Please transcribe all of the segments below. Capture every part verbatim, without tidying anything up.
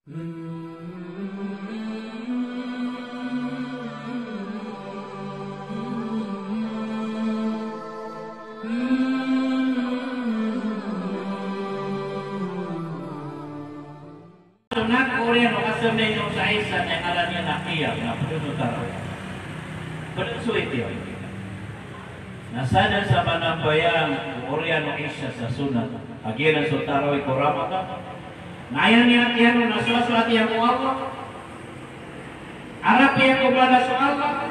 Sunnat ko oriyan o kasambayang sa isa na ngaran iyan a qiyam, na pd o tarawih. Pd so itiyo. Na sadn sa manambayang ko oriyan o isa sa sunnat, kagiya na so tarawih ko Ramadan. Na aya niyan atiyan on na so, so atiyan ko Allah. Arap iyan ko balas o Allah.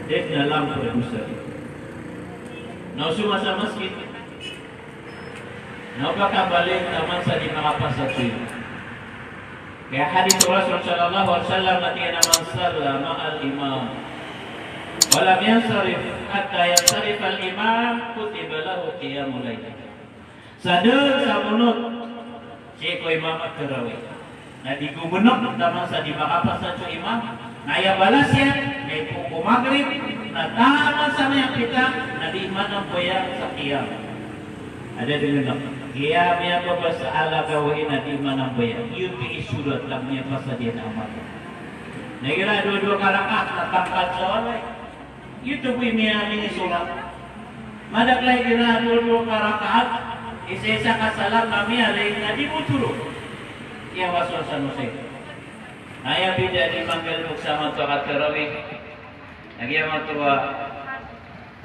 Da dn a lampar o dosa iyan. Na o soma sa masgit na o ba ka balik taman sa di makapasad so imam. Kaya hadith o Rasul sallallahu alaihi wasallam a tig iyan a, "Man salla ma'al imam wa lam yansarif hatta yansarifal imam, kutiba lahu qiyamu lail." Sadn sa monot sii ko imam a tarawih na di gomonek taman sa di makapasad so imam, na aya balas iyan na ipoon ko Maghrib, na taman sa miyapita na di manambayang sa qiyam. Ada dn a qiyam iyan ba sa ala gawii na di manambayang. Iyo tig i surat a miyapasad iyan a Maghrib. Na igira dowa-dowa ka rakaat na tangkad sa walay. Iyo tig i miya-, minisolat. Madakl a igira dowa-dowa ka rakaat, isa-isa ka salam a miyaring na di bo toro. Iya waswas sa musik. Na aya bida di manggalbk sa mato a tarawih. Lagid iyan mato a,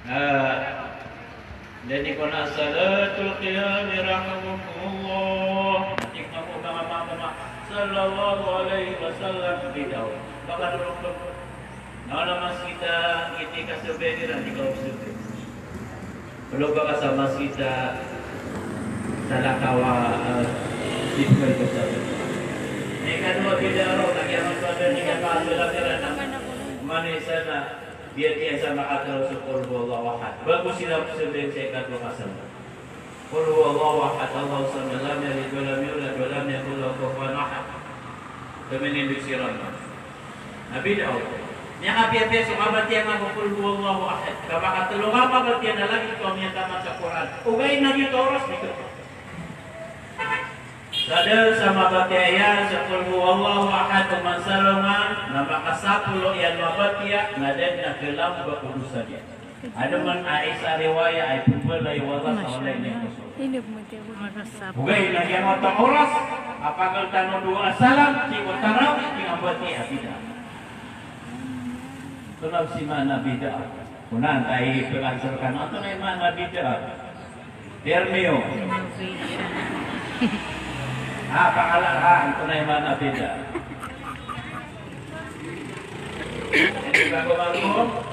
ah, da di ko na salatul qiyam, rahimakumullah. Di ko na ko na mama, sallallahu alaihi wasallam, bida. Baka dolo ko. Na aya masgit a iti kasambayang iran di ka observe. Polo ba ka sa masgit a salakaw a, eh, di pkal ko sa. Na ikadowa bida ron, lagid iyan mato a da di ka kasambayang iran. Mani sana, biyatiya sa makataro so Qul huwallahu ahad. Bago siran observe sa ikadowa kasambayang. Qul huwallahu ahad, Allahus samad, lam yalid wa lam yulad wa lam yakul lahu kufuwan ahad. Tumindg siran. Na bida oto. Miyakapiyapiya so kabatiya nga ko Qul huwallahu ahad. Ka makatlo ka kabatiya na lagid ko miyataman sa Qur'an. Ogaid na giyoto a oras dito. Sadn sa mabatiya iyan sa Qul huwallahu ahad o mansalongan, na makasapolo iyan mabatiya, na da dn a galambk o dosa niyan. Adn man a isa a riwaya a ipmbaloy o Allah sa walay niyan ko so. Ogaid na giyoto a oras a pagl tano dowa a salam sii ko tarawih, di mabatiya, bida. Antonaa i maana bida? Kna antaa i pag-answer kano, antonaa i maana bida? Termiyo. Ah, pangalaha, antonaa i maana bida? Ini bago-bago.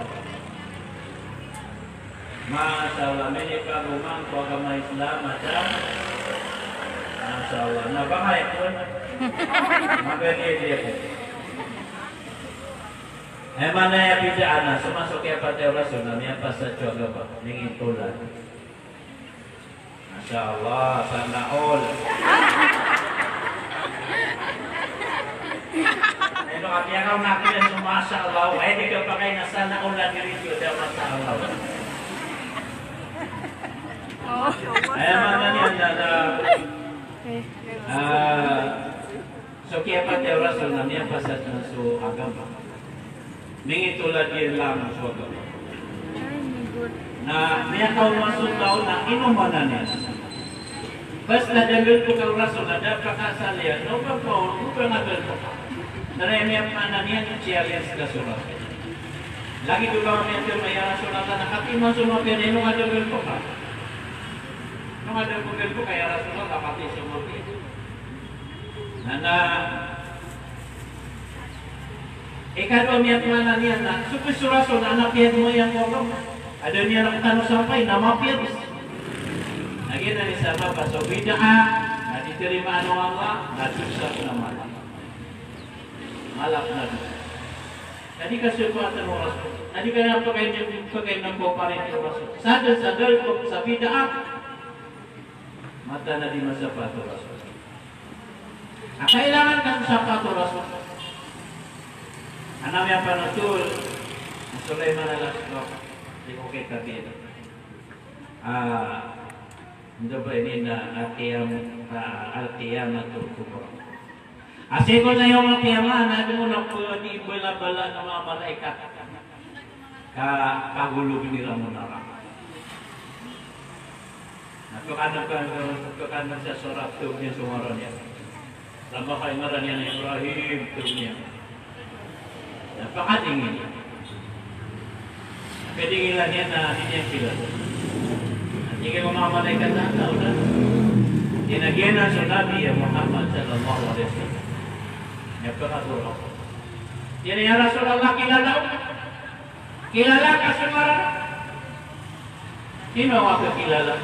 Masha Allah, minipagoman ko agama Islam, masha Allah. Masha Allah. Na ba kaya ko? Magadi dia ko. Aya maana iyan bida na so masok iyan pati o Rasul na miyapasad so agama, mingintolad. Masha Allah, sana all. Ino, ati ako na kaya so masha Allah, ay di ka pa kayo na sana all na diri ko, da masha Allah. Aya maana niyan na, na, ah, so kiyapatay o Rasul na miyapasad na so agama. Mingitolad iyan langon so agama. Na miyakaoma so taw na ino maana niyan. Basta da nggalbka o Rasul na da pakaasal iyan, na o ba paon, o ba nggalbka. Na aya maana niyan, challenge ka so Rasul. Lagid o ba miyathay a, ya Rasulullah, na katii man so mapiya na ino ngka da nggalbka. Ino ngka da nggalbka, ya Rasulullah, katii so mapiya. Na, na, ikadowa a miyamaana niyan na, so pitharo o Rasul na, na piyagmaya ko Allah. Adn a niyan rktano sampay na mapiya bs. Na giyanan i sabap a so bid'ah na di tarimaan o Allah, na dosa ko na mala. Mala na dosa. Na di ka siyopaatan o Rasul. Na di ka niyan pakain, pakain ko parin o Rasul. Sadn sa galbk sa bid'ah. Mataan a di masapaat o Rasul. Na kailangan ka sapaat o Rasul. Adn a miyapanothol o Sulaiman al-Ashtar, di ko kitabiyan. Ah, ino ba ini na al-qiyam-, ah, al-qiyamatul kubra. Sii ko yawmal qiyamah na di mo na pwede balabalaan o manga malaikat ka pagologn iran o naraka. Na pkhan'g, pkhan'g sa sorat, tig iyan so ngaran iyan. Sa manga ngaran iyan Ibrahim, tig iyan. Na pakadingil. Kadingilan iyan na di niyan kilala. Na tig o manga malaikat na, "Taw na." Tig iyan a giyanan so Nabi Muhammad sallallahu alaihi wasallam. Na pkhatharo. Tig iyan a, "Ya Rasulullah, kilala ko?" Kilala ka so ngaran? Sino a kakilala?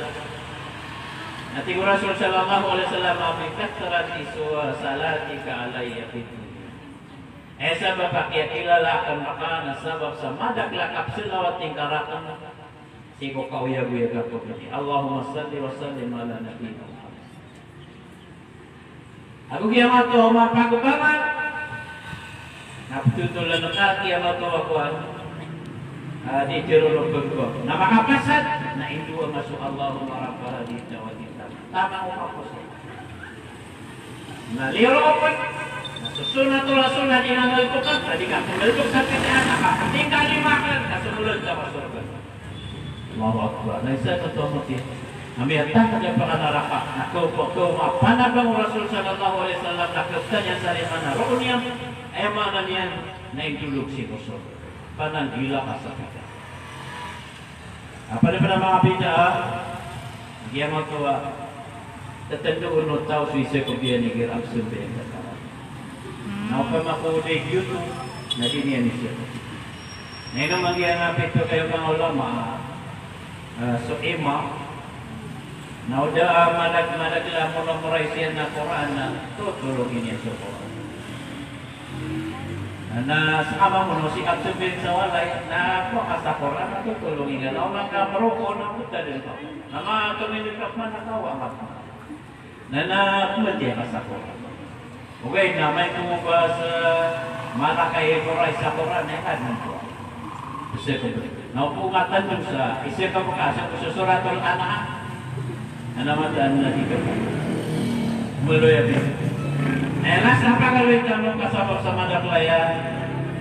Na tig o Rasul sallallahu alaihi wasallam, "Bi kathrati su-, salatika alayya fid dunya." Aya sabap a kiyakilala akn rka na sabap sa madakl a kapsalawat ngka rakn sii ko kaoyagoyag ko doniya. Allahumma salli wa sallim ala nabiyyina Muhammad. Ago giyangkoto a mapagbangan na ptotoln ka giyangkoto a kowan, ah, di tharoon o pagbangan. Na makapasad na indoa nga so Allahumma rabba hadhihi da'wati tammah. Taman o kapasad. Na liyo ron pn. Na so sunnatur rasul na di nga nggalbkn, na di ka pnggalbk sa bid'ah, na kapatay ka di makn, na somold ka sa sorga. Allahu Akbar. Na isa oto a moti a miyatahad a pakanaraka. Na ko, ko, ko, mapanabang o Rasul sallallahu alaihi wasallam na kpthan iyan sa ringana roo niyan, aya maana niyan na indolog sii ko sorga. Pananggila ka sa bid'ah. Apa na pn a manga bid'ah, giyangkoto a Tatandaan o taw so isa ko biyan igira a pzambayang ka. Na opama ko da i giyoto, na di niyan isa. Na ino man giyangkai a pitharo o manga ulama, ah, so imam, na o da a malag-malag a monomorized iyan a Qur'an na totolongin iyan so Qur'an. Na, na sa kamamono sii ka pzambayang sa walay, na kowa ka sa Qur'an na totolongin ka. Na o man ka maroko na pota dn ka. Na matomindg ka pman na kawa ka pman. Na, na pmatiya ka sa Qur'an. Ogaid na amay ko ba sa mala ka i Qur'an, sa Qur'an na iyan ka dn ko. Isa ko ba. Na o ko nga tando sa, isa ka ba ka sa, sa Suratul An'am. Ana mataan na di ka. Maloy a bi. Na ilas a pagaloy tano ka sabap sa madakl aya.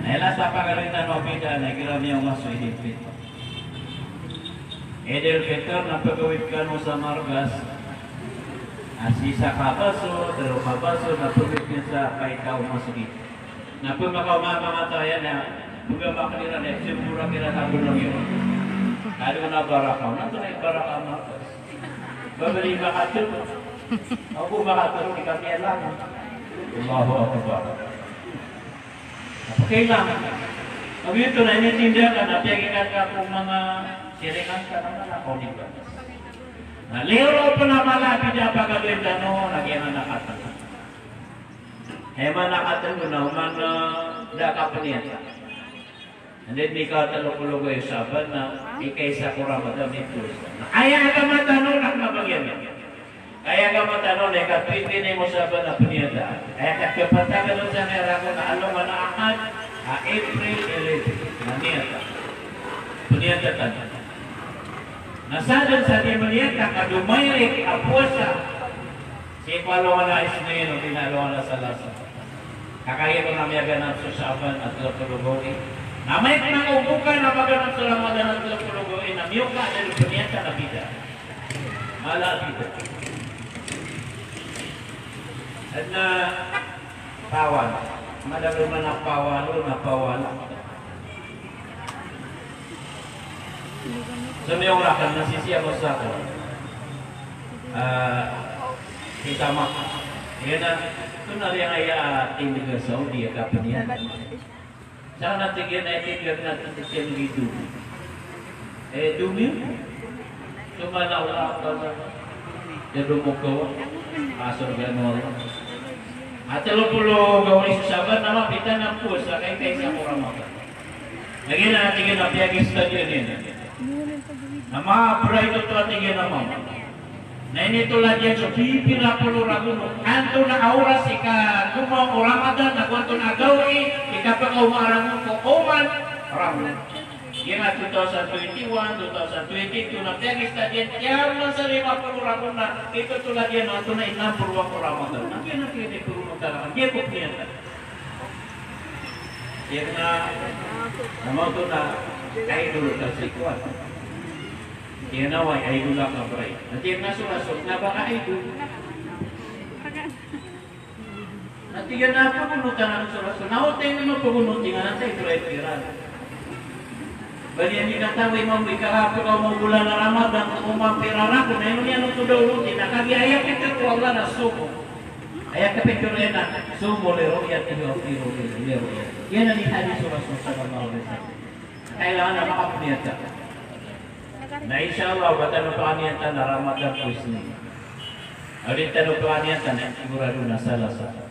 Na ilas a pagaloy tano a bid'ah na igira miyaoma so Eid al-Fitr. Eid al-Fitr na pagawid kano sa margas. A sii sa kabaso, tlo kabaso, na pagawid kano sa kaita o masgit. Na pmakaoma a manga taw iyan na pgamakn iran na smbora kiran a bnong iyan. Ado na baraka, na tonaa i baraka a markas. Babali makatlo. Ako makatlo, di kami alam. Allahu Akbar. Apa kailangan? Pag ito na initinda ka na, piyagikan ka ko manga siringan ka na mala ko di ba? Na liro pn a mala a bid'ah a pagaloy tano, na giyanan a katlo. Aya maana a katlo na oman, ah, da ka pniyata. Anda dn i ikatlo polo ago isa Shaban na ikaisa ko Ramadan i powasa. Na aya agama tano na kna ba giyanan. Aya agama tano na ikatwenti nine o Shaban na pniyata. Aya katkapat a galaw sa miyaragon na alongan a Ahad, a April eleven. Na niyata. Pniyata tano. Na sadn sa di maniyata ka domairek a powasa. Sii ko alongan a Isnin, odi na alongan a Salasa. Ka kagiya ko na miyaganap so Shaban a tlo polo ago ina. Na amay ko na obokan a maganap so Ramadan a tlo polo ago ina, na miyoka a da dn pniyata na bid'ah. Mala a bid'ah. Adn a pawal. Mala ko man a pawal, na pawal. So miyaoma rakn na sisii ako sa ko. Ah, kita ma. Iyan na, tonaa riyan aya tindg a Saudi a kapniyata. Sa na tig iyan a tindg a tindg iyan gido. Eh, domi. So mala a wala a pasa. Aya domo ko. Asor gano. A tlo polo ago isa Shaban na mapita na powasa ka ikaisa ko Ramadan. Lagid anan a tig iyan a piyag-study-an iyan. Na mabray oto a tig iyan a mama. Na initolad iyan so pipila polo ragon o kanto na oras i kagoma o Ramadan, na go anto na gawii i kapakaoma ragon ko oman ragon. Giyanan two thousand twenty-one, two thousand twenty-two na piyagistadiyan, kiyaman sa lima polo ragon na, ito to lagi na, ito na inam polo ako Ramadan. Na giyanan, giyanan, polo na talaga, giyanan ko piyata. Giyanan, na mo to na, idol ka si kuwan. Giyanan, wai, idol ka, bray. Na giyanan, so, so, na baka idol. Na tig iyan a pagonotan ako so Rasul. Na o tig iyan a pagonotan ka na, ta ito ray piran. Ba niyan di katawi mambo i karapet o bulan a Ramadan, o mapira ragon, na ino niyan oto da onotin, na kagiya aya pitharo o Allah na sumu. Aya kapitharo iyan na sumu li ru'yatihi wa aftiru li ru'yatihi. Giyanan i hadis o Rasul sallallahu alaihi wasallam. Kailangan na makapaniyat ka. Na insha Allah, ba tano pakaniyatan a Ramadan ko Isnin. O di tano pakaniyatan a sigurado na Salasa.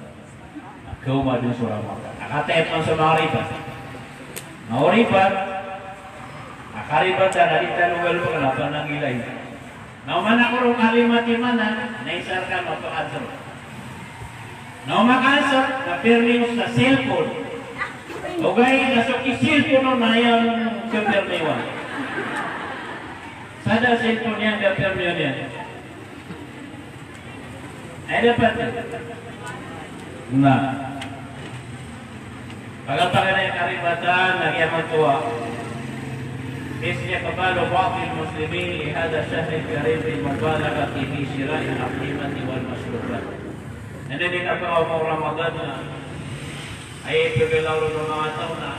Kaoma dn so Ramadan. Na kataya pn so Maghriban. Na o Maghriban, na karibatan a di tano galbkn a pananggilai. Na o mana ko ron kalimati mana, na isa rkano a pakansr. Na o makansr, na pirmiyo sa cellphone. Ogaid na so ki-cellphone on na aya on kapirmiyowan. Sa da cellphone iyan, da pirmiyo niyan. Ay, dapat. Na. Paganapaganay a karibatan, lagid iyan oto a istiqbalu ba'dil muslimin li hadha ash-shahril karim bil mubalaghati fi shira'il athimati wal mashrubat. Anda di na pn o Ramadan na, aya ipgalaw ron o manga taw na,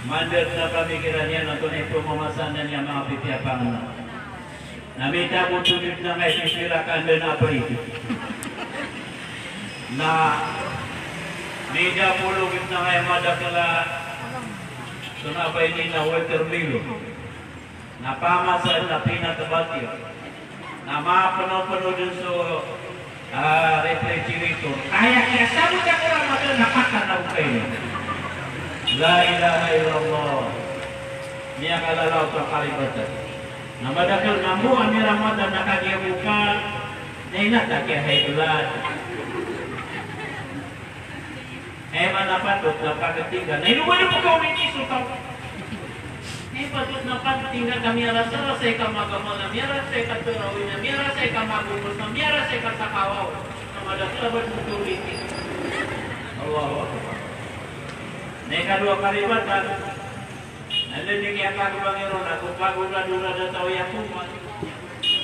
mandad na pamikiran iyan antonaa i pmamasanan iyan a manga pipiya a pangnan. Na mitago to dn a ngkai sisira ka anda na pd. Na midapolo dn a ngkai madakl a so na ba ini na watermelon. Na pamasa na peanut butter. Na mapnopno dn so, ah, refrigerator. Aya kiyasabot ako Ramadan na kakan ako kaino. La ilaha illallah. Miyakalalaw so karibatan. Na madakl mambo a miyaramadan na kagiya bo ka, na inata kiya high blood. Aya maana patot na pagtingga. Na ino ba ino pagkaon ini so taw? Aya patot na pagtingga ka miyarasarasay ka magama na, miyarasay ka tarawih na, miyarasay ka magomos na, miyarasay ka sakawaw. Na madakl a ba dn oto ini. Allahu Akbar. Na ikadowa a karibatan. Anda di kiyapagbangi ron a go pagorad-orad a taw iyan ko man.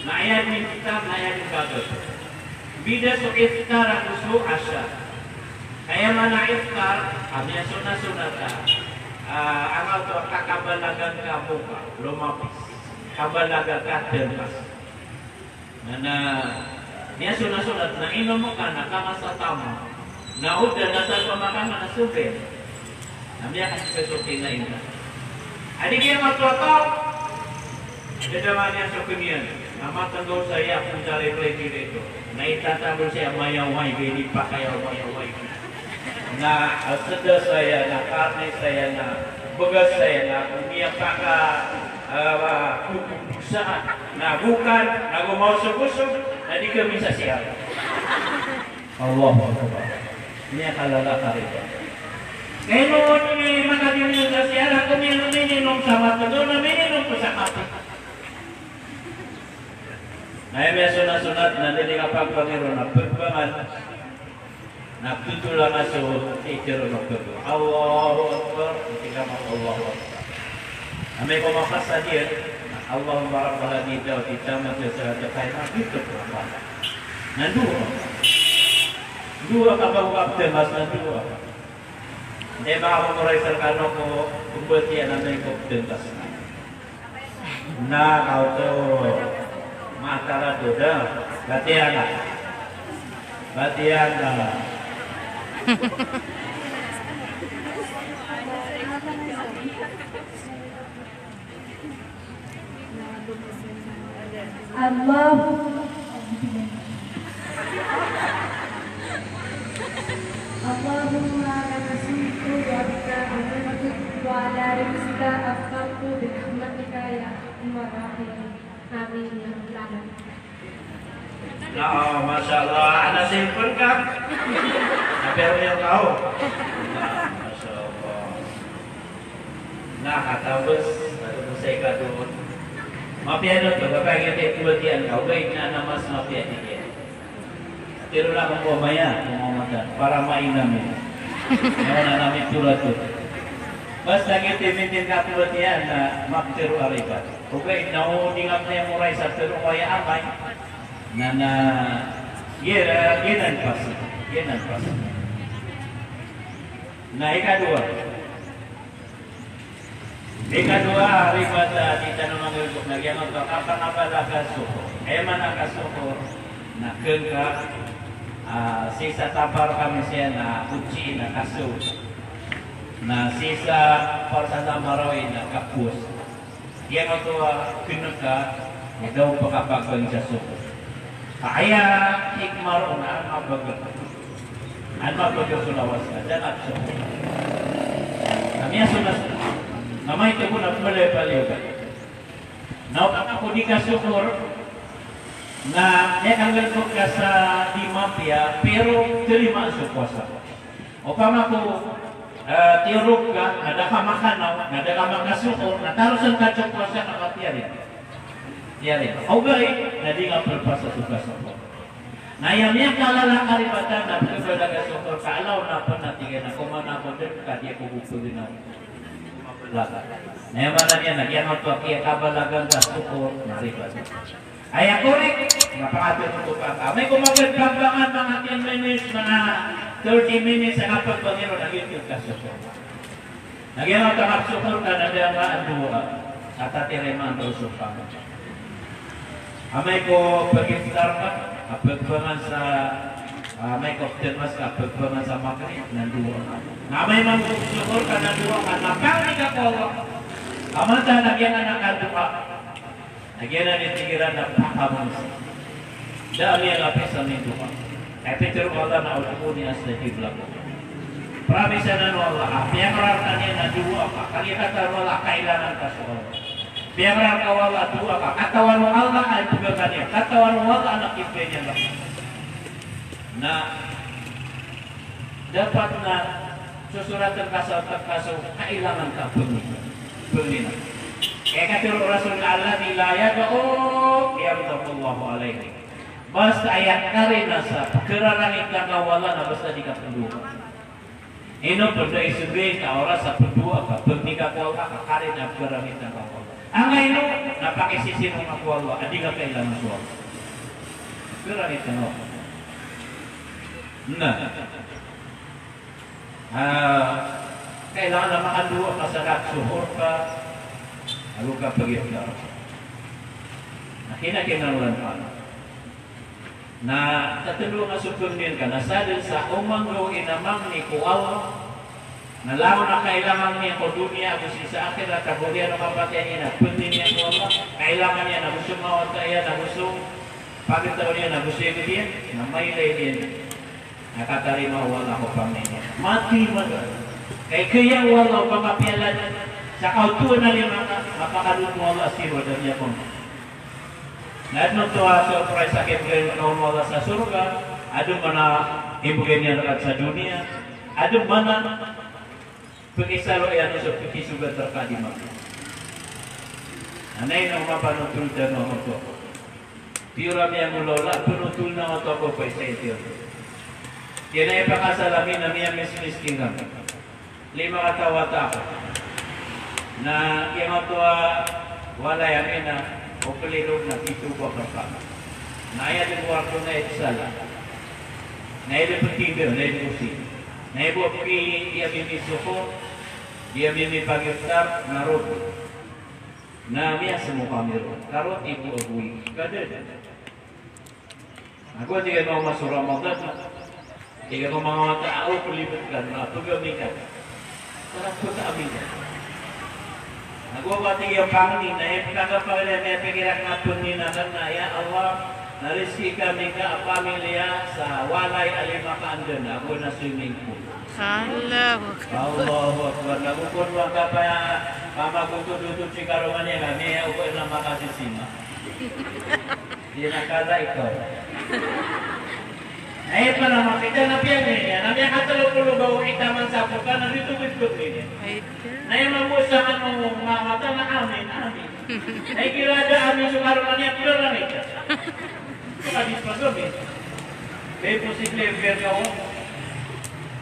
Na aya dn iftar, na aya dn bagat. Bida so iftar ago so asha. Ka aya maana iftar, a miyasonat-sonat a, ah, angkoto a kakabalagan ka bo ka, lomapis. Kabalaga ka, tmpas. Na, na, miyasonat-sonat na inom ka na ka masa tama. Na oda na sa pamakanan na sobra. Na miyakasokay na ina. Adi giya matoto. Adi da man iyan so kemiyan. Na matenggaw saya pun dari play dito. Na itatabol saya mayaway, gini pa kaya mayaway. Na, ah, seda saya, na karne saya, na begas saya, na miyapaka, ah, kukusa, na bukan, na go maosog-osog, na di kami sa siya. Allahu Akbar. Miyakalala ka rito. Kaya mo ni makadiri sa siya, na kami ang mininom sa matalo, na mininom ko sa kape. Na aya miyasonat-sonat, na di kapagpangiro, na pagpangan. Na pito lang a so iter o magbago. Allahu Akbar. Iti ka mag Allahu Akbar. Amay ko mapasad iyan, Allahumma rabba hadhihi da'wati tammati was salati qa'imah, pito ko mapasad. Na dowa. Dowa ka ba ko kaptemas na dowa. Aya manga komoray sa rkano ko, ko batiya na amay ko ptemas. Na kaoto matala doda. Batiya na. Batiya na. Allahu Allahumma laka sumtu wa bika amantu wa ala rizqika aftartu bi rahmatika ya arhamar rahimin. Amin ya rabbal alamin. Na, masha Allah, ana simpel ka. Pero yang tahu. Na, masha Allah. Na katabes, katabes sa ikadowa. Mapiya na oto, kapagiti ko batiyan ka, ogaid na mas mapiya di kiya. Tiro na ko maya, ko mama ta, para mainam iyo. Aya na nami turato. Basta giti mintin ka ko batiyan na maptiro a ribat. Ogaid na o di nga pn moray sa tiro ko aya amay. Na, na, giya, giyanan pas. Giyanan pas. Na ikadowa. Ikadowa a ribat a di tano manggalbk na giyangkoto a kapangabala ka sokor. Aya maana ka sokor na kngka, ah, sii sa tapar kami siya na otsi na kaso. Na sii sa parsada marawi na kapos. Giyangkoto a kngka, na da o pkapagbangi sa sokor. Ka aya hikmah roo na an mabagr. An mabagr so lawas ka, da nga psokor. Na miyasonas, na maito ko na pmalaya-palaya ka. Na opama ko di ka sokor, na miyakanggalbk ka sa di mapiya, pero tarimaan so powasa. Opama ko, eh, tiyorog ka, na da ka makanaw, na da ka makasokor, na tarosan ka so powasa na mapiya rin. Piya rin. Ogaid na di nga plpasa so kasokor. Na aya miyakalala a karibatan na pkhabalaga sokor ka ala on a pn na tig iyan a koman ako dn ka di ako bo paginaw. Na aya maana niyan na giyangkoto a kiyakabalagan ka sokor na ribat. Aya korek na pangatlo ko paka. Amay ko magad pagbangan manga ten minutes, manga thirty minutes a kapagbangi ron na giyoto i kasokor. Na giyangkoto a kapsokor ka na da nga a dowa a tatarimaan roo so Pangnono. Amay ko pag-iftar ka, a pagbangan sa, amay ko ptnmas ka, a pagbangan sa Maghrib, na dowa ka. Na amay mambo sokor ka na dowa ka, na pangni ka ko Allah. Amay ta na giyanan a kandoa. Na giyanan i tig iran na pakamonosi. Da a miyalapis sa mindoa. Kay pitharo o Allah na ud'uni astajib lakum. Promise anan o Allah, a piyangrarata niyan na dowa ka, kagiya katawan o Allah a kailangan ka so Allah. Piyangrarata o Allah a dowa ka, katawan o Allah a ibgay ka niyan, katawan o Allah a na kibgay niyan rka. Na dapat na sosoratan ka sa otak ka so kailangan ka pangni, pangni na. Kaya katharo o Rasul, "Alladhi la yad'u yaghdabullahu alayhi." Basta aya karina sa pkhararangitan ka o Allah na basta di ka pndoa. Ino pn da isogay ka oras a pndoa ka, pangni ka ko Allah, ka karina pkhararangitan ka o Allah. Angkaino na pakisisino nga ko Allah a di nga kailangan so Allah. Pkhararangitan ka o Allah. Na. Ah, kailangan na makandoa ka sa kapsohor ka, ago ka pag-iftar. Na kina-, kinanglan ka na. Na tatlo nga so pangnin ka, na sadn sa o manggawi na mangni ko Allah, na langon a kailangan iyan ko doniya ago sii sa akhirat, ago oriyan o kapatay niyan na pangnin iyan ko Allah, kailangan iyan ago so mawata iyan, ago so pagtaw niyan, ago so ingd iyan, na mailay niyan. Na katarima o Allah ko pangni niyan. Mati mada. Kay kaya o Allah o pamapiyala niyan. Sa kaoto na lima ka, mapakadon o Allah siro da niyan kon. Na adn oto a surprise a kibgay rka on o Allah sa sorga, adn man a ibgay niyan rka sa doniya, adn man a pkisaloy iyan on so pkisogat rka di mati. Anay na o mapanotol tano oto. Piyora miyangolawla, pnotol na oto ko paisa itiyo. Kena ipakasal ami na miyamismiskin kami. Lima kataw a taw. Na giyangkoto a walay ami na o klirog na pito ba paka. Na aya di kuwarto na ipsala. Na aya di ptindo, na aya di kusin. Na aya bo pki, aya mimisohor, aya mimipag-iftar, na roti. Na miyasmo kami ron. Ka roti bo a goy. Kadad. Ago tig iyan a masa o Ramadan, tig iyan a manga wata a o plibet ka na pgami ka. Tara pgami ka. Ago ba tig iyan pangni, na ipkagapagan iyan, miyapikir akn a pangni akn na, ya Allah, na rizki kami ka a pamilya sa walay a lima ka andan, ago na swimming pool. Allahu Akbar. Allahu Akbar. Na go kon wata pa, pamagotodotod si karoma niyan, na miya o ko na makasisima. Di na kala ikaw. Ay, pala makita na piya niyan, na piya Telo polo ba o itaman sa pokan na dito ko ito ko ini. Ay, ito. Na aya mambo sa ano, nga mata na amin, amin. Na igira da amin so karoma niyan, pula na ito. Kadi pagami. Kaya posible, fair ka o.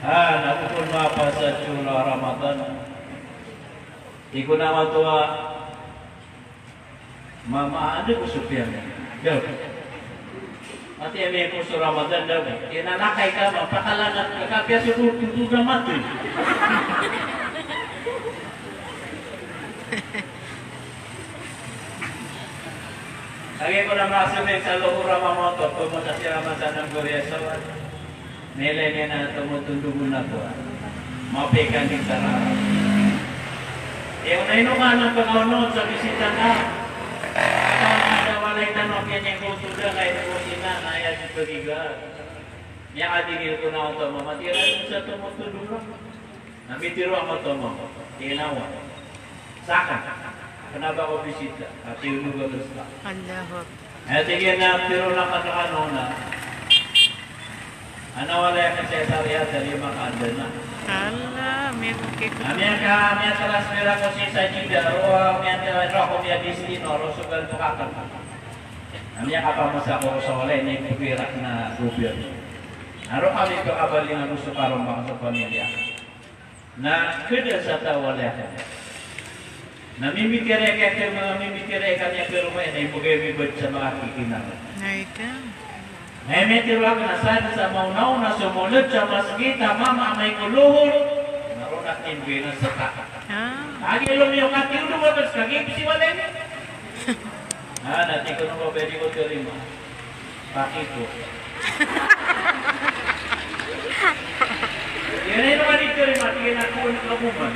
Ah, na ko pon mapasad so Ramadan. Di ko na matoa. Mama, anda ko so piya? Daw. Ati ami ko so Ramadan daw. Ina lakay ka, mapakalanat ka, kapiya so dudu, dudu na mati. Lagi ko na masumit sa loko ra mamoto, pemota si Ramadan ng Korea sa Mele niyan a tomotondog on ako a mapiya ka di sa rarap. Ino na ino ka na pakaonot sa bisita na. Ata na da walay tano a piya niyan ko toda ka ino ko sina na aya di pagiga. Miyakadingil ko na oto mamatiran sa tomotondog on. Na mitiro ako oto mama. Tinawa. Saka, kena ba ko bisita, ati onoga bes ka. Allahu Akbar. Aya tig iyan a tiro na kano-kano na. Ana walay ka sa Cesarea, sa lima ka anda na. Ala, miyakokit. Na miyaka, miyakalas mira ko si Sajida, roo, miyaka, roo ko miyadistino, roo so galbk akn. Na miyakapamasa ko sa walay, na ipirak na gobyerno. Na roo kami pakabalingan so karoma ko sa pamilya. Na keda sa taw a liyakad. Na mimikir iyan kaya, mimikir iyan kaya karoma iyan, na imbgay mibad sa manga kikinang. Na ika. Na imitiro akn a sadn sa maonaona somolod sa masgit a mama amay ko lohor. Na roo na timbgay na seka. Ah. Agi lomiyo kati odo babas kagi pisiwalay. Ah, na tig ko na ba pwede ko terima. Pakito. Iyan na ino ka di terima, tig iyan a ko na kaboman.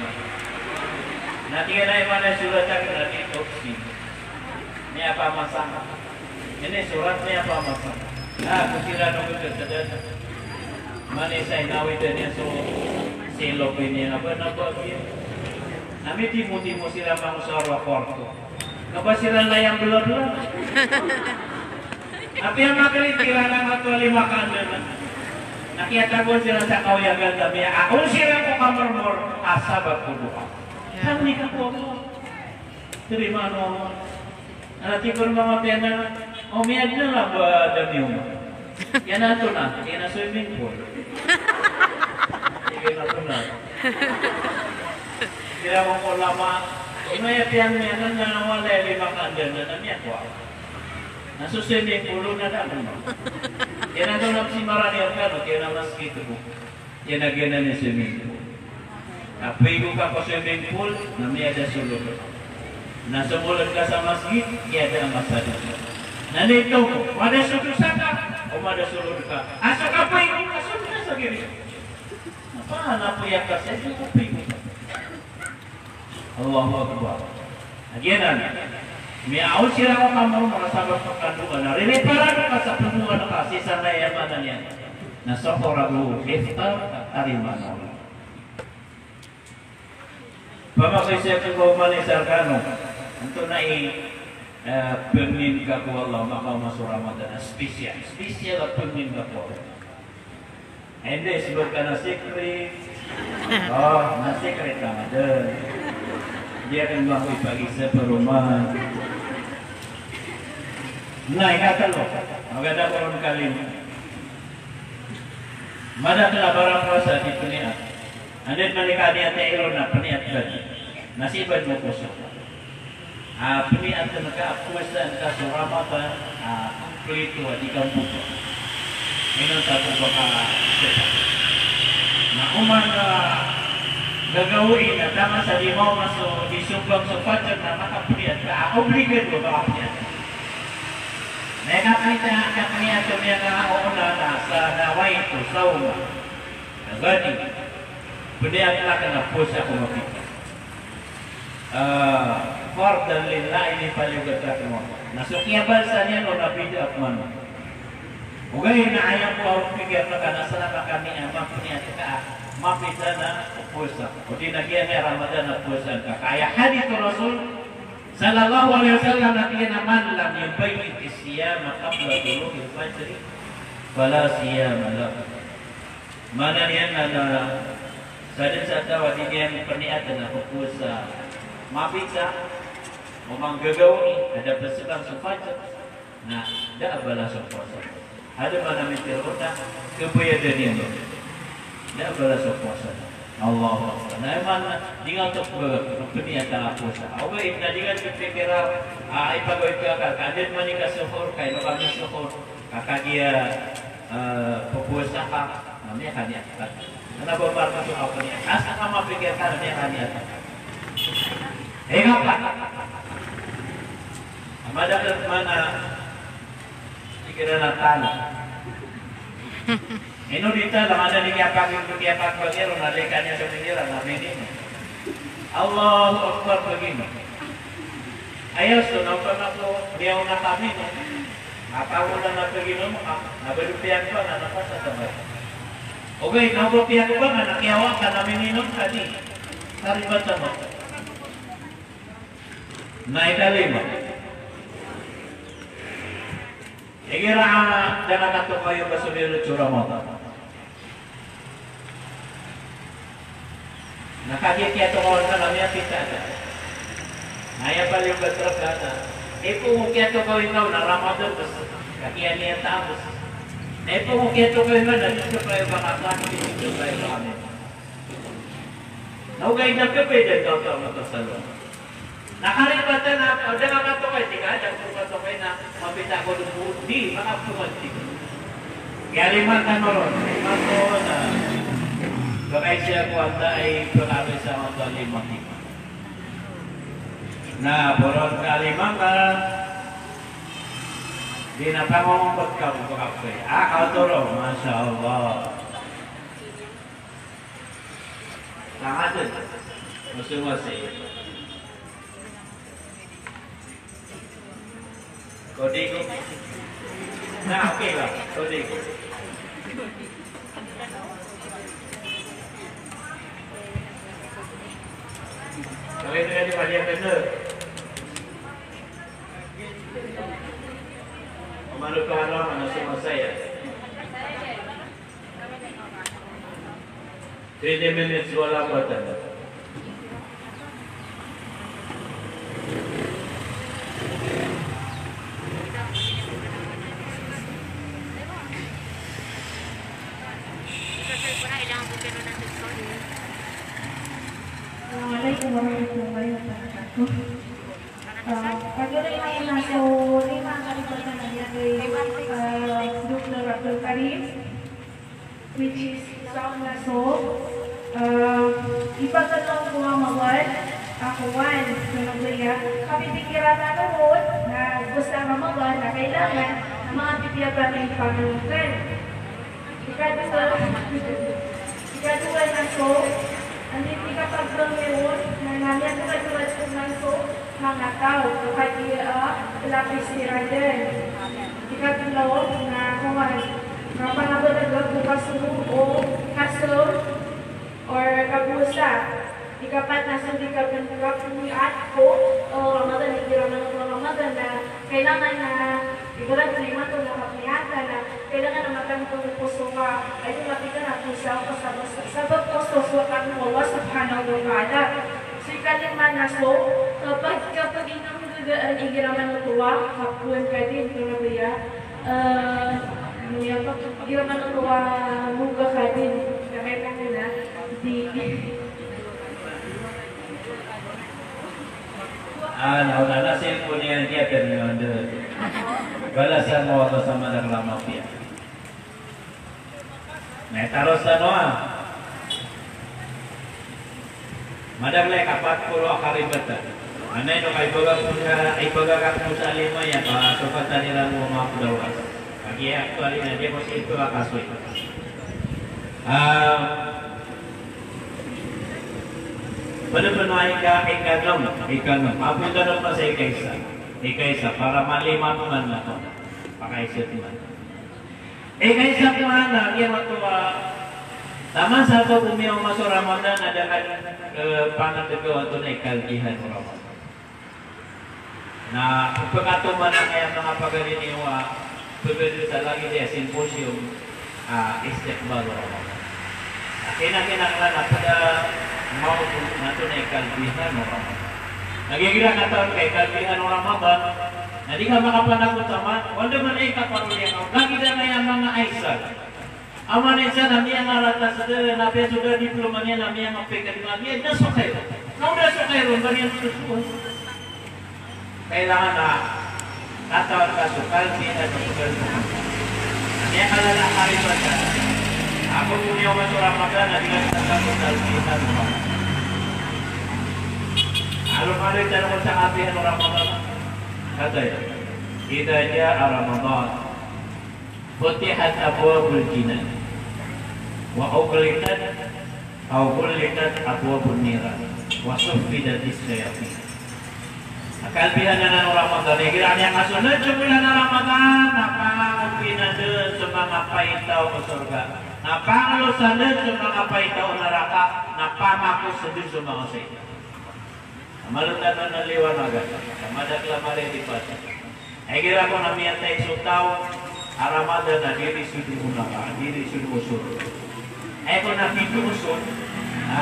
Na tig iyan a iman a surat akn na di toksi. Miyapamasa. Ini surat miyapamasa. Ah, ko siran o gagadan. Mani sa inawidan iyan so silop ini, aba na ba iyan. Na mitimo-timo siran mangosar a kwarto. Kaba siran layang bela-bela. Apiya makalit kiran a matoa lima ka anda na. Na kiyatagoan siran sa kawiyagan, na miyaako siran ko kamarmar a sabap ko doa. Kami ka ko. Terima no. Ana tig ko mama piya na, o miyad na la ba damiyo. Iyan a tona, iyan a swimming pool. Iyan a tona. Kira ko ko lama, ino aya piyan miyan na, na walay lima ka anda na, na miyakowa. Na so swimming pool na da ko na. Iyan a tona pisimarani a kano, iyan a masgit ko. Iyan a giyanan i swimming pool. Na paigo ka ko swimming pool, na miyada so lodo. Na somolod ka sa masgit, iyada a masada. Na nito ko, mada so dosa ka, o mada so lodo ka. A so kapaigo ka, so dosa sa giri. Na panapoy ka sa iyo, kapaigo ka. Allahu Akbar. Giyanan, miyaawd siran ko kamarmar a sabap ko kandoan, na ririparan ka sa pndoan ka sii sa aya maana niyan na sahur ago iftar, tarimaan o Allah. Pamakiisa ko ba oman i sa rkano, antonaa i, eh, pangnin ka ko Allah makaoma so Ramadan a special, special a pangnin ka ko Allah. Anda i sbk ka na secret. O, na secret ka na dn. Di akn mambo ipagisa paroman. Na ikatlo, maganda ko ron kalima. Madakl a barang powasa di pniyat. Anda i manika niyat iron na pniyat bad. Na sii bad mo poso. A, pniyat ka a powasaan ka so Ramadan, a, komplito a di ka mboba. Inonta bo ba ka seka. Na oman ka gagawii na taman sa di maoma so, di sombang so fajar na makapniyat ka, a, obligado ka makapniyat. Na ika pniyat, ika pniyat ka miyangaoona na sa nawaitu sawma ghadin. Pniyat akn a powasa ko mapita. Ah, fardan lillah, ini paliyogat akn o Allah. Na so kiyabalsan iyan on na bida akn man. Ogaid na aya bo a pigiyat ka na salama kami a mapniyat ka a mapita na powasa. O di na giya na Ramadan na powasaan ka. Ka aya hadith o Rasul sallallahu alaihi wasallam na tig iyan a, "Man lam yubayyit as-siyama qabla tulu'il fajri, fala siyama lahu." Maana niyan na, na sadn sa taw a di niyan pniyatn a pphowasa mapita o manggagawii a da pzakan so fajar, na da a balas so powasa. Adn a maana miyatharo na khabayadan iyan, da a balas so powasa. Allahu Akbar. Na aya maana di nga oto pniyatn a powasa. Ogaid na di nga oto pikira a ipagawid ka ka, ka adn man i ka suhur, ka ino ka misuhur, ka kagiya, eh, pphowasa ka, na miyakaniya ka. Kna ba marka so kapniyat. Asar ka mapikir ka na miyakaniya ka. Ikapat. A madakl a maana igira na talo. Ino di talo, maana di kiyapag-, kiyapagpangiro na lika niyan so miniram na mininom. Allahu Akbar, paginom. Aya so na opama ko miyaona ka minom, na taw na paginom ka, na ba di piyagpangan na pasatabat. Ogaid na ba piyagpangan na kiyawa ka na mininom ka di. Karibatan mo. Na ikalima. Igira a da nga katokawi o kasoliyo so Ramadan. Na kagiya kiyatokawan ka na miyapita ka. Na aya paliyo ka traka na ipoon ko kiyatokawi ka na Ramadan bs, kagiya niyan ta bs. Na ipoon ko kiyatokawi ka na di ka paya bakatan, di ka paya bakatan. Na ogaid na khabayadan ka oto a matasalon. Na karibatan a, o da nga katokawi, tig ka, da nga katokawi na mapita ko dn bo, di, makapoon, tig ka. Kiyalima tano ron, lima tano ron, ah, baka isa ko anda ay pagkabisa ko anda lima, tig ka. Na, boron kalima ka, di na pangongombot ka, baka pay. Ah, kaw toro, Masha Allah. Tangaden. Mosing-mosing. Kodigo. Na, okay ba? Kodigo. Kami na di padiyan benar. Umano ka, ano, ano si Masaya? Twenty minutes, wala pa tayo. Assalamualaikum warahmatullahi wabarakatuh. Ah, pagari na so lima a karibatan a aya tig, ah, Doktor Abdul Karim, which is sound na so, ah, ipagkatong ko Ramadan, ako wan, so nabaya, kapipikiran na noon, na basta Ramadan, na kailangan, na makapipiya pa rin pamilya. Ikadowa, ikadowa na so, anda i kapagdang iron, na namiyan ko ikadowa na so, manga taw, kagiya a, lapis tiraden. Ikatlo, na kowan, na pangabalag ko kasogo o kasong, or kabosa. Ikapat na so di kapn-, kapniyat ko, eh, Ramadan, igira manok o Ramadan na kailangan na ibarat na imanto na kapniyatan na kailangan na matanto ko so ka, ay, ito mapita na ko sa, sabap, sabap ko so, so kan Allah Subhanahu wa Ta'ala. So ikalima na so, kapag, kapag inam gaga an igira manok o, kapoon ka di, ito na ba ya? Eh, ano ya pa? Igira manok o, buga ka di, kamay ka na, di. Ah, na, na, na, cellphone iyan, di aken iyan, di. Balasan o Allah sa madakl a mapiya. Na, itaros tano, ah. Madakl i kapat polo a karibatan. Anay no ka ibaga ko sa, ibaga ko sa lima iyan, ka so katan iran o manga pdawas. Kagiya actually na di ko sii pkakasoy. Ah, Pd pn a ika, ikanom, ikanom. Apiya ikanom sa ikaisa. Ikaisa, para malima pman na to. Pakaisa pman. Ikaisa pman na, giyoto a, taman sa to, miyaoma so Ramadan, a da ka, eh, pangnngkn oto na ikalgihan o Ramadan. Na pkatoman angkaya manga pagari niyo a pagari sa lagid a simposium a istiqbal o Ramadan. Kena, kena, kena, na pd a maoto na tonaa i kalbihan o Ramadan. Lagid igira katawan ka i kalbihan o Ramadan, na di ka makapanakot sa ma-, wanda man i kaparodiya ka, lagid iyan a manga Aisha. Aman isa na miyangarata sa da, na piya so da diploma niyan na miyangapikad na miyan, na so kayo. Na o da so kayo, ba niyan susuko. Kailangan na katawan ka so kalbihan o Ramadan. Miyakalala ka ribat ka. Ako po niyo man so Ramadan, na di ka sa kalbihan o Ramadan. Alo-alo iyan sa kalbihan o Ramadan. Kataya, idha jaa Ramadan, futihat abwabul jinan, wa ughliqat, aw ghulliqat abwabun niran, wa suffidatis shayatin. Kalbihan anan o Ramadan, igira niyan kasold so olan a Ramadan, na pangopina dn so manga paitaw ko sorga. Na panglosan dn so manga paitaw ko naraka, na pamakos dn so manga saitan. Mala tano na liwanagan, sa madakl a mala i di pasa. Igira kon a miyatay so taw a Ramadan na di risod ko naraka, di risod ko sorga. Aya kon a pito oson a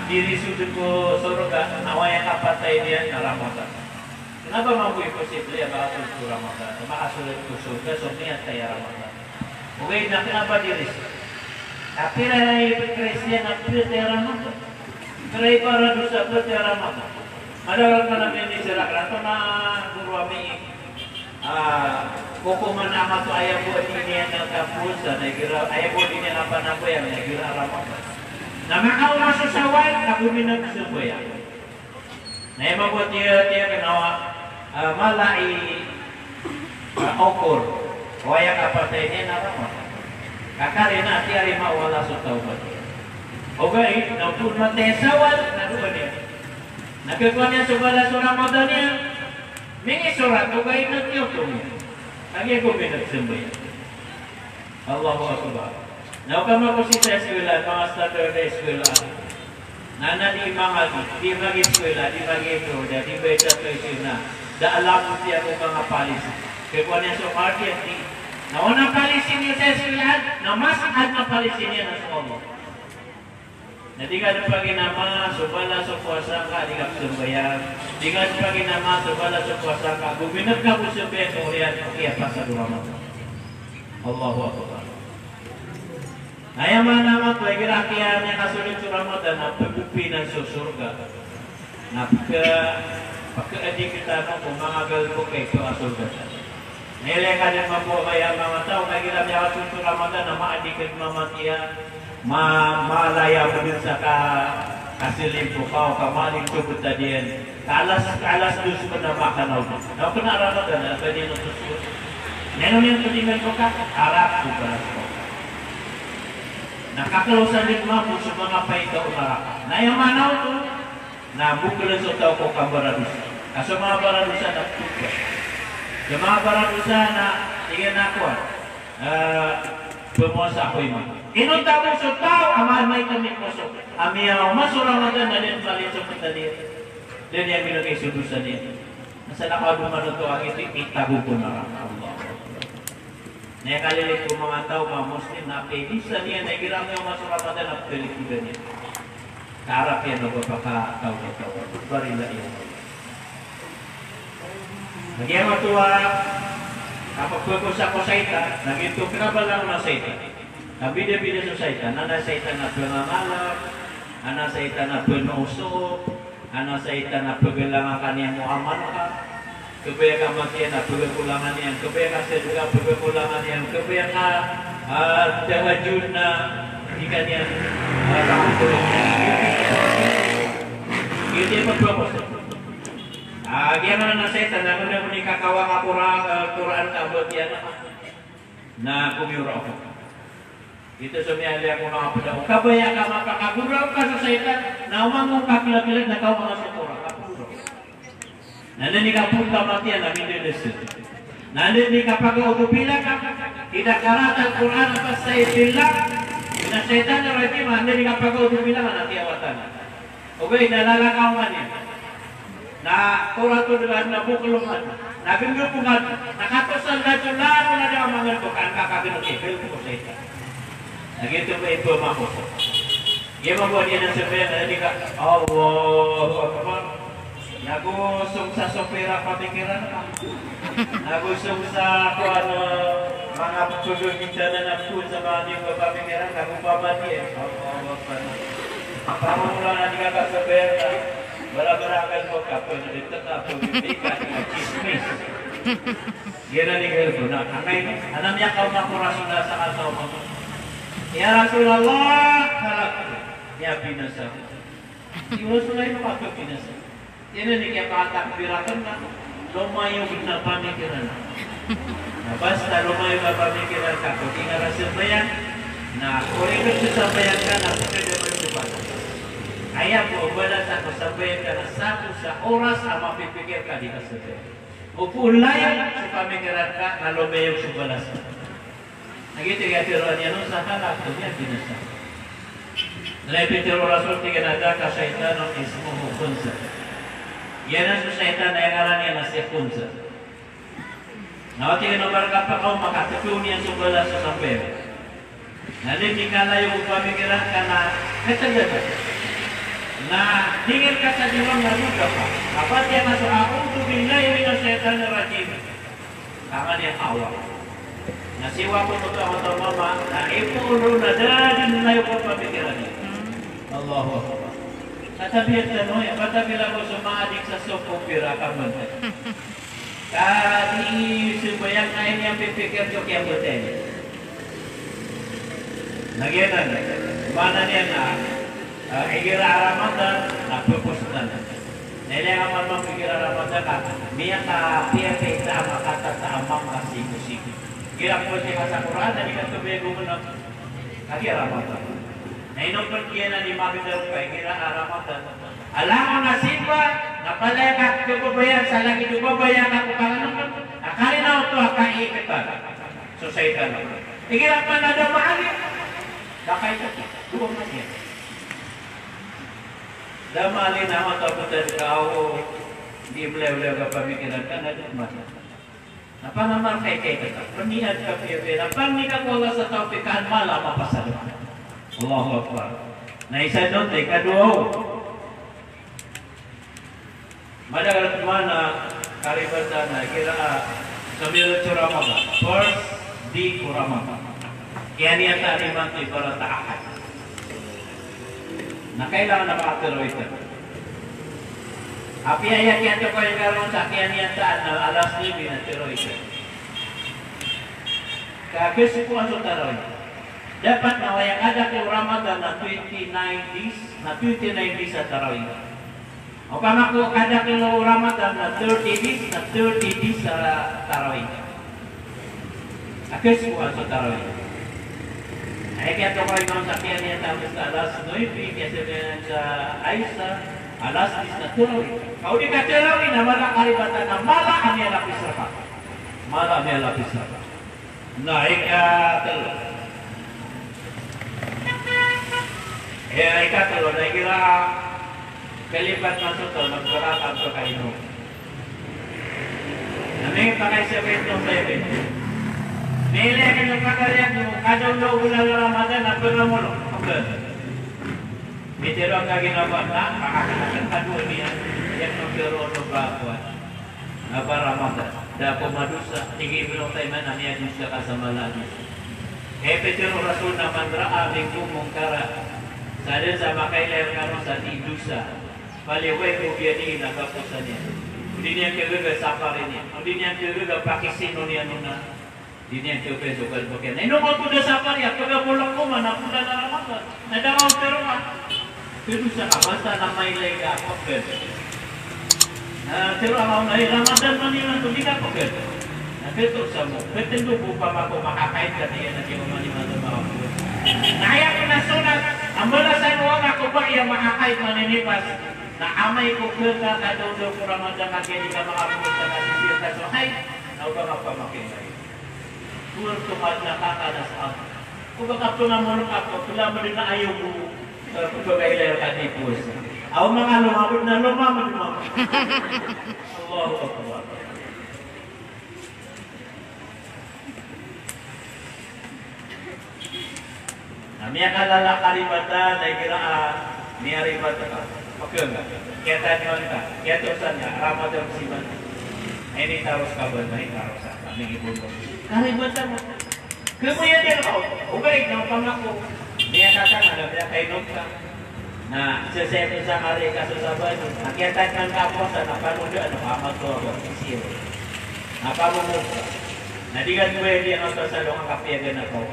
di risod ko sorga, na aya kapatay niyan na Ramadan. Kna ba mambo imposible a makasold ko Ramadan, makasold ko sorga so miyatay a Ramadan? Ogaid na kna ba di risod. Ka pira i Kristiyan a piyatay a Ramadan? Pira i baradosa a piyatay a Ramadan? Madakel ka na miniserak rato na goro ami, ah, kokoman a mato aya bo a di niyan kapowasa, na igira, aya bo a di niyan kapanagoyang, na igira Ramadan. Na makaoma so Shawwal, na gominag sambayang. Na aya mambo tiya, tiya kna a, ah, mala i, ah, okor o aya kapatay niyan na Ramadan. Ka karina a tiyarima o Allah so tawbat iyan. Ogaid na o kon matay a Shawwal na dowa niyan. Na khakowa niyan so balas o Ramadan iyan. Mingisorat, ogaid na tiyoto niyan. Kagiya gominag sambayang. Allahu Akbar. Na o kamakosita sa eskwela, manga standard a eskwela. Na, na di mangagi, di mag-eskwela, di mag-ito, da di ba ita to isina. Da alam ko tiya ko manga palisi. Khakowa niyan so mark iyan di. Na o na palisi niyan sa eskwela, na mas adn a palisi niyan na so Allah. Na di ka dn paginama so balas o powasa ngka a di ka pzambayang. Di ka dn paginama so balas o powasa ngka a gominag ka bo sambayang ko oriyan, o kiyapasad o Ramadan. Allahu Akbar. Na aya maana mambo igira kiya niyan kasold so Ramadan na pgopinan so sorga. Na pk-, pkhaadiktan o manga galbk a ipkasold sa. Na ilay ka dn mambo a baya manga taw, na igira miyakasold so Ramadan na maadiktan mamatiya, ma-, malaya bo dn sa ka-, kasilimpok ka o ka maling so btad iyan. Ka alas, ka alas dos pn na makanaw dn. Na o kna a Ramadan na ba niyan oto so. Na ino niyan pd iyan so ka, arak ko balas ko. Na kakalosan dn mambo so manga paitaw o naraka. Na aya maana oto, na bokln so taw ko kambaradosa. Ka so manga baradosa na ptoba. So manga baradosa na tig iyan a kowan, eh, pmowasa ko iman. Inonta bo so taw a ma-, maito a mipowasa, a miyaoma so Ramadan na da dn maliyo so btad iyan. Da niyan binogay so dosa niyan. Asal a kadoman oto a giyoto i itago ko naraka. Allahu Akbar. Na aya kalilit ko manga taw, manga Muslim, na apiya i dosa niyan na igira miyaoma so Ramadan na pkhalikodan iyan. Karap iyan o ba pakataw na taw. Barila iyan. Lagid iyan oto a kapagpagosok ko saitan, na giyoto kna ba langon a saitan. Na bida-bida so saitan, adn a saitan a pangangalap, adn a saitan a pnosop, adn a saitan a pagalangan ka niyan o amal ka. Kabaya ka matiya na pagakolangan iyan, kabaya ka sadka pagakolangan iyan, kabaya ka, ah, tahajjud na di ka niyan, ah, pagakolangan iyan. Giyoto i pagpagosok. Ah, giyanan a saitan na manda mani kakawa ka Qur'an, ah, Qur'an ka ba tiyan na. Na komiyoraok. Giyoto so miyaaloy ako manga pd a, o kabaya ka mapakagoraok ka so saitan, na oman mo kaklaglag na kaoma ka so Qur'an, kagoraok. Na anda i kapakaoma tiyan na mindadas. Na anda i kapakaoto bilang, idha qara'tal Qur'ana fasta'idh billah minash shaytanir rajim, anda i kapakaoto bilang na tiyawatan. Ogaid na lalakaw man iyan. Na toratod man, na boklong man, na gnggpong man, na katosan na so lalo na da a mangndok a kakagnk iyan ko saitan. Na giyoto ba i pmako. Giya mambo a di na sambayang, na di ka, Allahu Akbar. Nago song sa sopera pamikiran ka. Nago song sa kowan, manga pagdodon minsan na pon sa manga di ko pamikiran, nago pamati, eh. Allahu Akbar. Pamamula na di ka kasambayang ka. Bara-bara ka mo ka pon, di teka pon, di ka, di ka chismis. Giyanan i gawii ko na, angkai, anam iya kaoma ko Rasulullah sa kataw mambo. Ya Rasulullah, halaktu. Iya binasa. Si Rasulullah ino ka binasa. Giyanan i kiyapatakbir akn na, lomayo na pamikiran. Na basta lomayo na pamikiran ka, ko di nga ra sambayang, na ko ino so sambayang ka na pagkadaman ko bala. Aya ko balasan ko sambayang ka na sako sa oras a mapipikir ka di ka sambayang. O polayan so pamikiran ka na lomayo so balas. Na giyoto i kiyatharo iyan on sa halaktu, niyan binasa. Na ipitharo o Rasul, tig iyan a dhaka shaytanun ismuhu Khunsa. Giyanan so shaytan a aya ngaran iyan na si Khunsa. Na o tig iyan a ba rka pakaoma ka, totoo niyan so balas sa sambayang. Na di ka kalayo ko pamikiran ka na katagaga. Na tingir ka sa diwang na doda ka. Na pati aya maso, "A'udhu billahi minash shaytanir rajim." Tangan iyan kawa. Na siwa ko oto a mata o mama, na ipoon ron na da dn layo ko pamikiran iyan. Allahu Akbar. Sa tabiat tano, aya ba tabiat ko so maadik sa soko pira ka mantay. Ka di sambayang na aya niyan pipikir so kiyambtay niyan. Na giyanan, maana niyan na, ah, igira a Ramadan, na purpose tano. Na ilay ka man mambo igira a Ramadan ka, miyakapiyapiya ta a makatata a mangkasingosingos. Igira pmbasa ka sa Qur'an, na di ka to bego mena. Kagiya Ramadan. Na ino pn giyanan i mabidar ka igira a Ramadan. Alangon a simba, na palaya ka khababayaan sa lagid o babaya ka ko panganonot, na karina oto a kaikatan so shaytan. Igira pn a da maali, da kaikatan. Dowa man iyan. Da maali na matapotan ka o di mlewlew ka pamikiran ka na di mata. Na panamal ka i kaikatan. Pniyat ka piyapiya. Na pangni ka ko Allah sa tawfiq ka an mala a mapasad. Allahu Akbar. Na isa dn oto, ikadowa o. Madakl a maana a karibatan na igira a sambilan so Ramadan. First day ko Ramadan. Kiyaniyataan imanto ibarat a Ahad. Na kailangan a makatarawih ka. Apiya aya kiyatokawi ngka ron sa kiyaniyataan na alas nuebe na tarawih ka. Ka khaspoan so tarawih. Dapat na aya kadakel o Ramadan na twenty-nine days, na twenty-nine days a tarawih. Opama ko kadakel o Ramadan na thirty days, na thirty days a tarawih. A khaspoan so tarawih. Aya kiyatokawi ngka sa kiyaniyataan sa alas nuebe, kiyasambilan sa Isa, alas diyes na tarawih. Ka o di ka tarawih na mala a karibatan na mala a miyalapis raka. Mala a miyalapis raka. Na ikatlo. Aya ikatlo na igira a kalipat man so taw na pkarataan so kainom. Na miyapakay sa bento sa ibento. Miyilay a kino pagariyan o kadaondaw o bulan a Ramadan na pngamolo. Pitharo angka ginawaan na, pakakanakan ka dowa niyan, iyan pitharo o ba kowan. Na ba Ramadan, da ko madosa, tig i Ibnu Uthaymin a miyadosa ka sa mala a dosa. Kay pitharo o Rasul na man ra'a minkum munkaran, sadn sa makailay rkano sa di dosa, falyughayyirhu biyadihi, na kaposan iyan. O di niyan kagaga saparin iyan, o di niyan kagaga pakisino niyan on a Di niyan khawiya so kalbk iyan. Ino ka ko da sapar iyan, pd a bolak ko man a bulan a Ramadan. Na da ka on tharoa. Pd sa ka, basta na mailay ka a pagad. Na tharoa ka on a, eh, Ramadan man imanto, di ka pagad. Na pitharo sa mo, pitharo ko opama ko makakait ka, di iyan a di ko man imanto makapagad. Na aya pn a sonat a mbalasan o Allah ko ba iyan makakait man i nipas. Na amay ko khakhadaondaw ko Ramadan ka giya di ka makapagad sa kasisiyan ka so haid, na oba ka pamakinay. Kuwar to ka na kakanas ako. Ko ba ka pngamor ka ko, plamd na ayo ko, eh, pagkailay ka di powasa. Aw manga lomamd na lomamd, lomamd. Allahu Akbar. Na miyakalala ka ribatan, na igira a miyaribatan ka, pagkaga, kiyatadman ka, kiyatosan ka, Ramadan siman. Ay, initaros ka ba, na initaros ka, na mingibon mo. Karibatan mo. Kagiya dn, o, ogaid na opama ko miyakatanga, na miyakainom ka. Na sesay ko sa kari ka so Sabado, na kiyatadman ka a powasa, na panodaan ka a mato a ba, sisiyo. Na pamomog ka. Na di ka dn ba, di ka dn ba salongan ka, piyagan a kaw.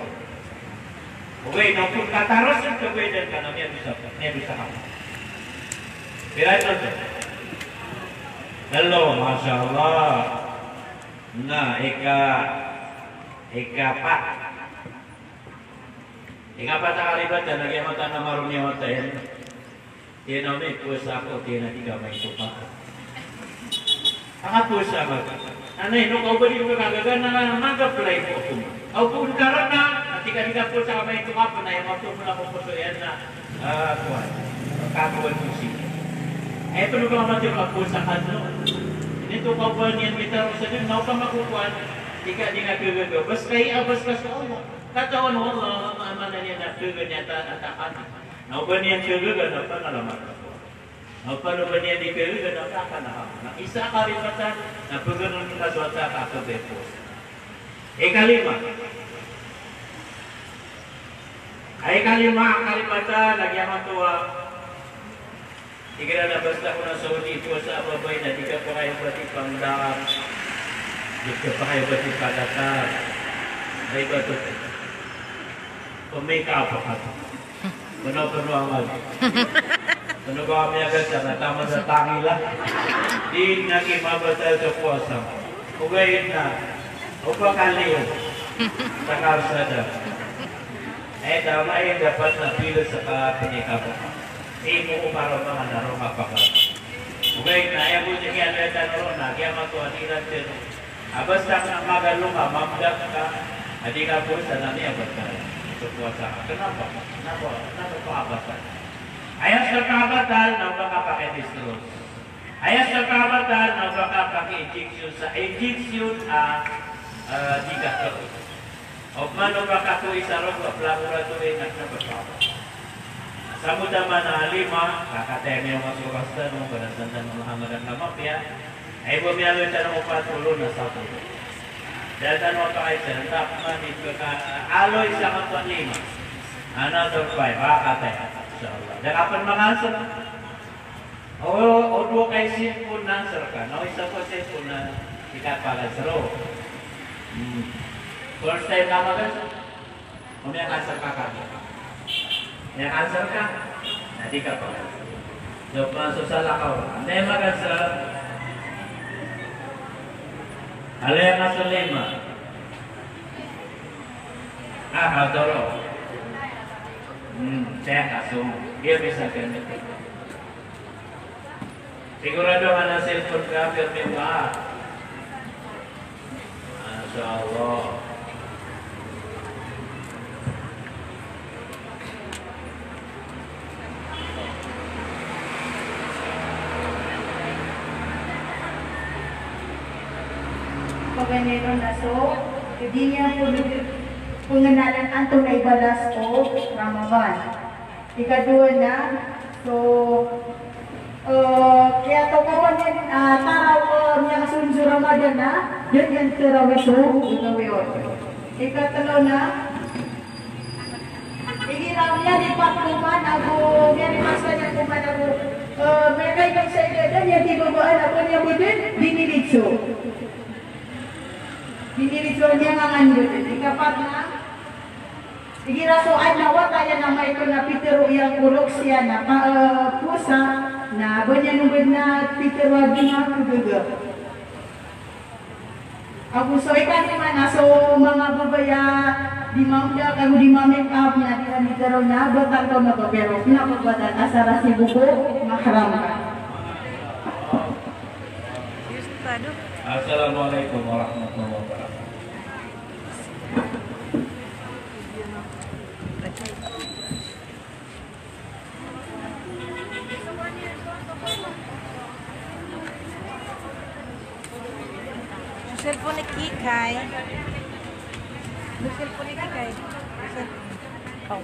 Ogaid na opama kataros ka, ogaid na miyadosa ka, miyadosa ka. Pira ito? Telo, masha Allah. Na, ika, ikapat. Ikapat a karibatan, lagid a mata na maroni a mata iyan. Tig iyan a, "Mipowasa ako," tig iyan a, "di ka maito ka." Ka kapowasa ka. Na ino ka o ba di ka kagaga na mag-apply ko ako. Aw, pun karna, na tig ka di kapowasa ka, maito ka pn, na aya maito mala ko poso iyan na, ah, kowan. Kakowan ko sii. Aya pn o ba maito ka, powasa ka, no? Inito ka o ba niyan mitarosan, na opama ko kowan, tig ka di nga kagaga. Bas ka i, ah, bas ka so Allah. Katawan o Allah, maana niyan na kagaga niyan ta-, antakan. Na o ba niyan kagaga na pangalamatan ko. Na o ba niyan di kagaga na kakan a hamo. Na isa a karibatan, na paganon ka so wata ka a kabepos. Ikalima. Ay, ikalima a karibatan, lagid a matowa. Igira na basta ko na Saudi, powasa a babay na di ka pakayogat i pangdar. Di ka pakayogat i pangdar. Ay, ba ito? Pamikap ka. Pano, pano amal. Pano ba kami agad sa natama sa tangila? Di na ki mabatal sa powasa. Ogaid na. O ba kaliyo. Sa karsada. Ay, tama, ay dapat na pila sa kapamikap. Di mo ko para mga naro kapakal. Ogaid na, aya bo di kiyalaya tano ron na, kiyamatowa di ran tano. A basta ka magalong ka, mamdak ka, a di ka powasa na miyabatal so powasa ka. Kenapa? Kenapa? Kenapa pakabatal? Aya sa pakabatal na o ba ka pakidistros. Aya sa pakabatal na o ba ka paki-injection sa injection a, ah, di ka kawit. Opama o ba ka ko isa ron ko laboratory na kena ba ka. Sa mo taman a lima, kakataya miyaoma so basta no, balasan tano Muhammad a mapiya. Ay bo miyaaloy tano ko pat polo na sapolo. Da tano pakaiza, da pman di pka, aloy sa kapalima. Another five, kakataya. Insha Allah. Da ka pn makanswer. O, o dowa ka i cellphone na answer ka, na o isa ko cellphone na di ka pakanswer. Hmm. First time ka makanswer? O miyakanswer ka kami? Miyakanswer ka? Na di ka pakanswer. So, pman so salakaw. Anda i makanswer? Aloy angka so lima. Ah, katoro. Hmm, saya kasong. Dia bisa ganito. Sigurado ka na cellphone ka, pirmi ka. Masha Allah. Paganay ron na so, di niyan pn pengenalan antonaa i balas o Ramadan. Ikadowa na, so, eh, kiyatokawan iyan, ah, taraw, eh, miyakasold so Ramadan na, da niyan tarawih so gagawii on. Ikatlo na, igira miyaripat koman ago, miyaripat skaniyan koman ago, eh, miyakainom sa ida, da niyan tibabaan ago niyan bo dn dinilitso. Dinilitso niyan a ngangandod. Ikapat na, igira so adn a wata iyan a maito na pitharo iyan ko loks iyan a ka, eh, powasa, na ba niyan ombed na pitharo a di nga kagaga. Ago so ikalima na so manga babay a di mamdak ago di ma-make up na di iran itharo na batal ka on a ba, pero kena ba batal asar a sii bo ko mahram ka. Assalamualaikum warahmatullahi wabarakatuh. Cellphone ni Kikay. Cellphone ni Kikay. Cellphone. Oh.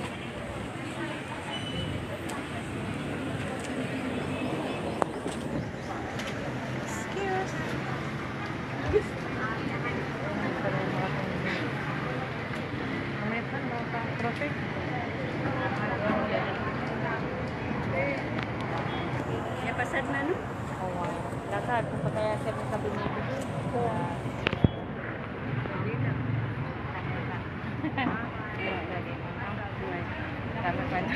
Pasad na, no? Awa. Datar, kung pagkaya siya ng kabinete ko. Kami pa na.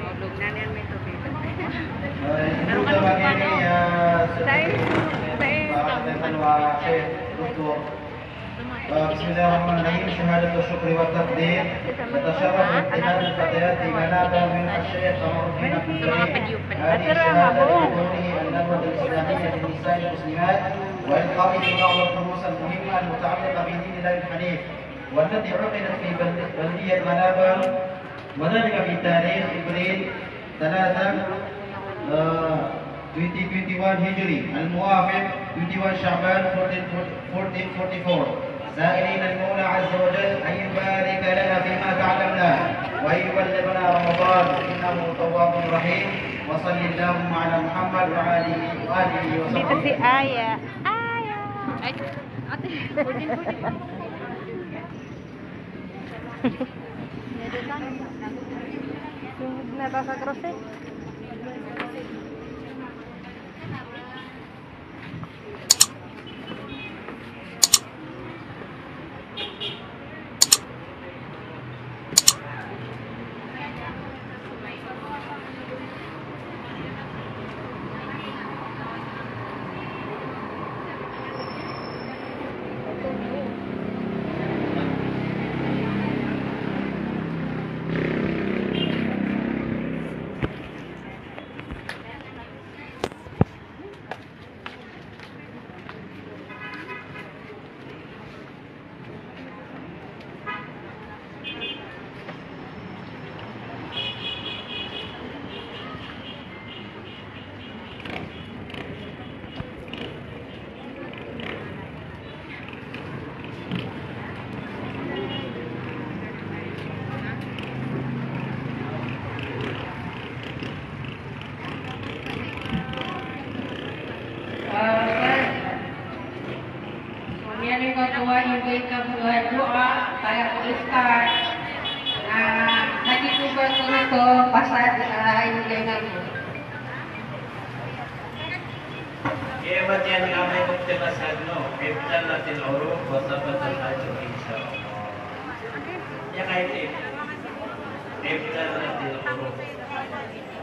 Ulog na niyan, may tubig. Pero kanina pa, no? Dahil, dahil, Doktor. بسم الله الرحمن الرحيم. شهادة الشكر والتقدير. نتشرف بافتتاح الفتيات بمنابر من الشيخ قمر الدين الحسيني. هذه الشهادة لحضور الندوة الإسلامية للنساء المسلمات وإلقائهن بعض الدروس المهمة المتعلقة بدين الله الحنيف، والتي عقدت في بلد-، بلدية منابر، وذلك في تاريخ إبريل ثلاثة، آه، twenty twenty-one هجري، الموافق twenty-one شعبان fourteen forty-four، سائلين المولى عز وجل أن يبارك لنا فيما تعلمنا، وأن يبلغنا رمضان، إنه تواب رحيم. وصل اللهم على محمد وآله، وآله وصحبه. Dito si Aya. Aya. Ay, ate. Sungod na ta sa krus, eh. Niyan i koto a inggai ka bo a doa, kaya ko start. Na, lagi ko ba ko na to, pasad, ah, inggai na bo. Iya, ba tiyan nga may ko pasad, no? Ibtallatil uruq wa sabatal ajru, insha Allah. Iya, kay tip. Ibtallatil uruq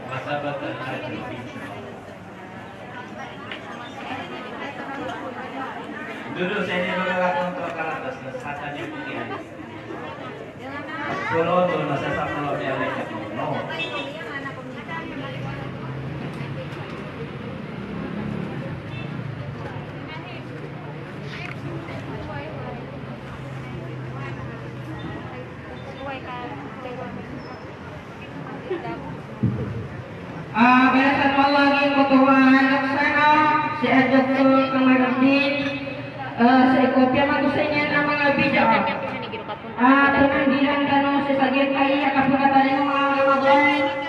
wa sabatal ajru, insha Allah. Dudu, saya ini dulu lah kontrol kalatas, nah, sata niyo po yan. Solo, dun, masasakto lang niya, no. Ah, balasan o Allah giyangkoto a anak sana, si Doktor Kamaruddin, ah, sa iko piyamagosay niyan a manga bid'ah. Ah, pananggilaan tano sii sa giyangkai a kapakatalingoma a Ramadan.